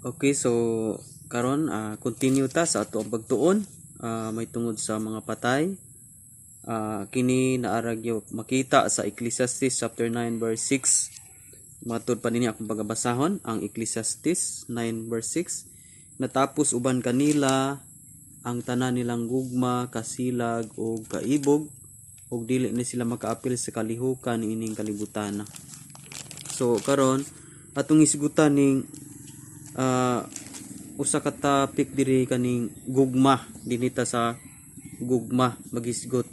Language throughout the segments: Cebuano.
Okay, so karon continue ta sa ato ang pagtuon may tungod sa mga patay. Kini naa ra gyud makita sa Ecclesiastes chapter 9 verse 6. Matud pa ninyo akong pagabasahon ang Ecclesiastes 9 verse 6. Natapos uban kanila ang tanan nilang gugma, kasilag ug kaibog, ug dili ni sila makaapil sa kalihukan ining kalibutan. So karon atong isgutan ning usa ka topic diri, kaning gugma. Dinita sa gugma magisgot,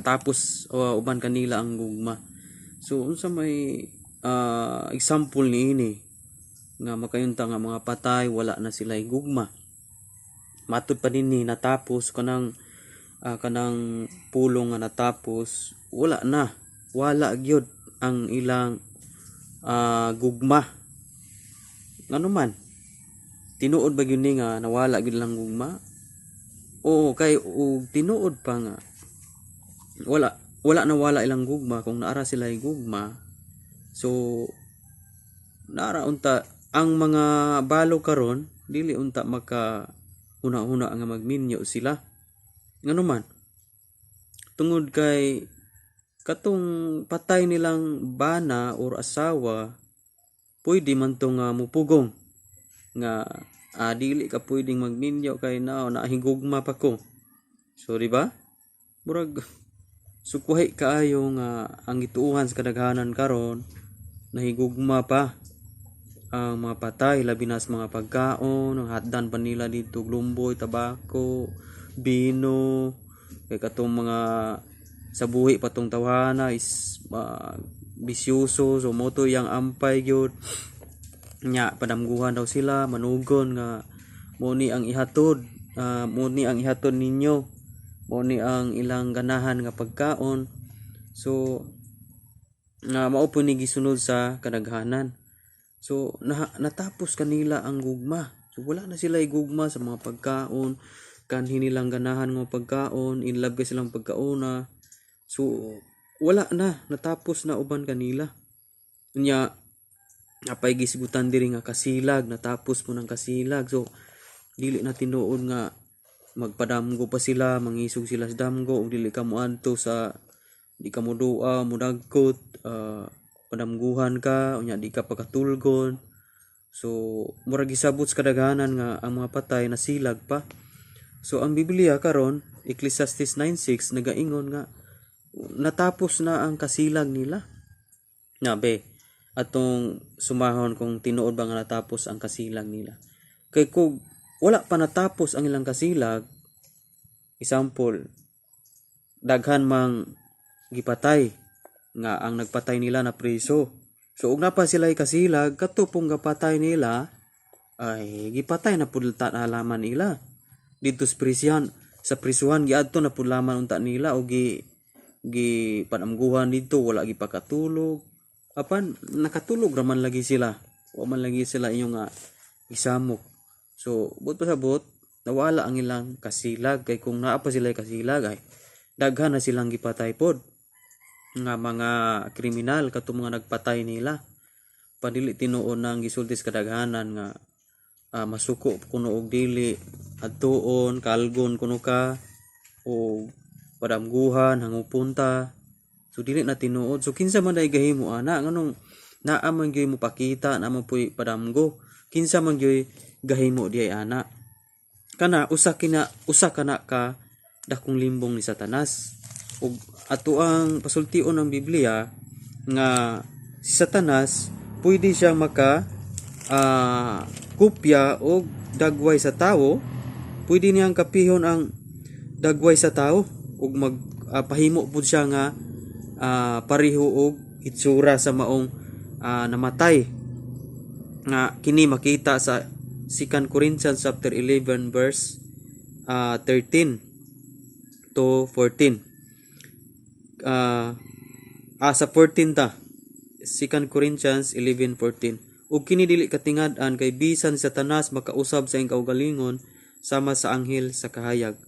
tapos uban kanila ang gugma. So unsa may example niini nga makayunta nga mga patay wala na sila gugma? Matud pa dinhi, natapos kanang pulong nga natapos, wala na, wala gyud ang ilang gugma. Ngano man? Tinuod ba gyud ni nga nawala gyud lang gugma? Oo, kay og tinuod pa nga wala wala na wala ilang gugma, kung naara sila gugma, so naara unta ang mga balo karon, dili unta maka huna-huna nga magminyo sila. Ngano man? Tungod kay katong patay nilang bana or asawa, pwede man to nga mupugong nga dili ka pwedeng magminyo kay na nahigugma pa ko. So di ba, murag sukwahi kaayo nga ang gituohan sa kadaghanan karon, nahigugma pa ang mga patay, labi na sa mga pagkaon. Ang hatdan pa nila dito, lumboy, tabako, bino, kay katong mga sa buhi pa tong tawhana is bisyoso. So mo to yang ampay gyud nya, padamguhan daw sila, manugon nga mo ni ang ihatod, mo ni ang ihatod ninyo, mo ni ang ilang ganahan nga pagkaon. So nga mao po ni gisunod sa kadaghanan. So natapos kanila ang gugma. So wala na sila gugma sa mga pagkaon, kanhi nilang ganahan nga pagkaon, in love kay silang pagkaona. So wala na, natapos na uban kanila. Nya apay gisgutan diri nga kasilag, natapos mo ng kasilag. So dili na tinuod nga magpadamgo pa sila, mangisog sila sa damgo ug dili ka moadto sa, di ka moduwa, modagkot, padamguhan ka, unya di ka pakatulgon. So murag gisabot sa kadaghanan nga ang mga patay nasilag pa. So ang Biblia karon, Ecclesiastes 9:6, nagaingon nga natapos na ang kasilag nila. Nga be, atong sumahon kung tinuod ba nga natapos ang kasilag nila. Kay kung wala pa natapos ang ilang kasilag, example, daghan mang gipatay nga ang nagpatay nila na preso. So ug na pa sila kasilag, kato pong gapatay nila ay gipatay na pud ta halaman nila. Didto sa prisuhan, sa prisuhan giadto na pud laman unta nila o gi panamguhan didto, wala gipakatulog. Apan nakatulog raman lagi sila. Wa man lagi sila inyong nga gisamok. So buot pasabot, nawala ang ilang kasilag, kay kung naa pa sila kasilag ay daghan na silang gipatay pod nga mga kriminal, katong mga nagpatay nila. Padili tinuod nang gisulti sa kadaghanan nga masuko kuno og dili adtuon, kalgon kuno ka o padamguhan, hangupon ta. So dili na tinuod. So kinsa man day gahimo ana? Nganong naa man gyud mo pakita na man puy padamgo? Kinsa man gyud gahimo diay ana? Kana usa kina usa kana ka dakong limbong ni Satanas. Ug ato ang pasultion ng Biblia nga si Satanas pwede siya maka kopya og dagway sa tawo. Pwede niyang kapihon ang dagway sa tawo ug mag pahimo pud siya nga pareho og itsura sa maong namatay, nga kini makita sa 2 Corinthians chapter 11 verse 13 to 14. Sa 14 ta, 2 Corinthians 11:14. Ug kini dili katingad-an, kay bisan si Satanas makausab sa iyang kaugalingon sama sa anghel sa kahayag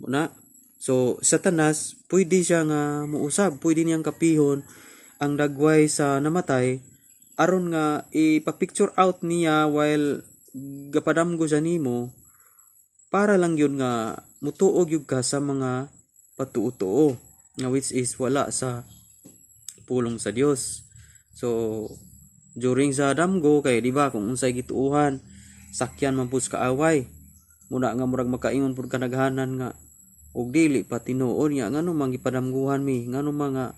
na. So Satanas pwede siya nga muusab, pwede niyang kapihon ang dagway sa namatay. Aron nga ipa-picture out niya while gapadamgo siya nimo para lang yun nga mutuo gyud ka sa mga patuo-tuo nga which is wala sa pulong sa Dios. So during sa damgo kay, di ba, kung unsay gituohan, sakyan man pud sa kaaway muna nga murag makaingon pud kanaghanan nga og dili pa tinuod nga ngano man gipadamguhan mi, ngano mga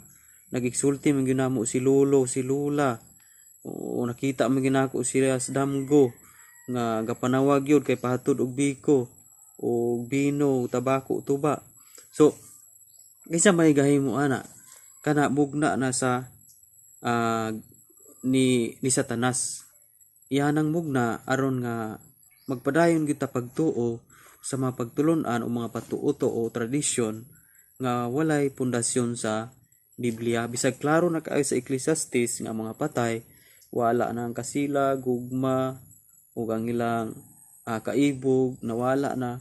nagigsulti man gyud namo si lolo, si lola, o nakita man gyud nako sila sa damgo nga gapanawag gyud kay pahatod og biko o bino, tabako, tuba. So kinsa may gahimo ana? Kana mugna na sa ni Satanas. Iyanang mugna aron nga magpadayon kita pagtuo sa mga pagtulon-an o mga patuoto o tradisyon nga walay pundasyon sa Biblia. Bisag klaro na kaayo sa Ecclesiastes nga mga patay wala na ang kasila, gugma ug ang ilang kaibog nawala na.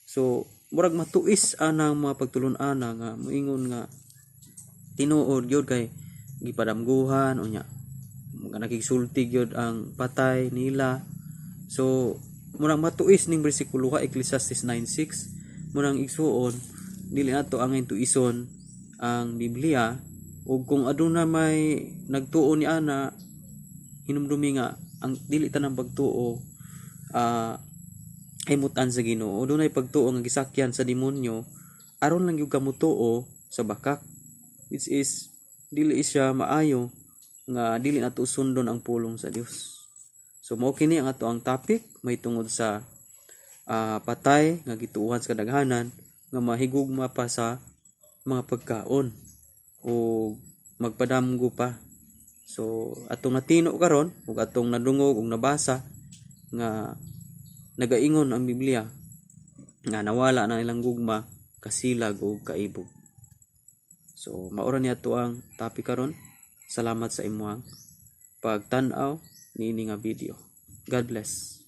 So murag matuis anang mga pagtulon-ana nga moingon nga tinuod gyud kay gipadamguhan, unya mga nakigsulti gyud ang patay nila. So murag matuis ning bersikulo ka Ecclesiastes 9:6. Munang igsuon, dili nato ang tuison ang Biblia, ug kung aduna may nagtuo ni ana, hinumdumi nga ang dili tanang pagtuo himutan sa Ginoo. Dunay pagtuo nga gisakyan sa demonyo aron lang gyud ka motuo sa bakak, which is dili siya maayo nga dili nato sundon ang pulong sa Dios. So mao kini ang ato ang topic may tungod sa patay nga gituohan sa kadaghanan nga mahigugma pa sa mga pagkaon o magpadamgo pa. So atong natino karon ug atong nadungog ug nabasa nga nagaingon ang Biblia nga nawala na ilang gugma, kasilag ug kaibog. So maura ni ato ang topic karon. Salamat sa imuhang pagtan-aw niini nga video. God bless.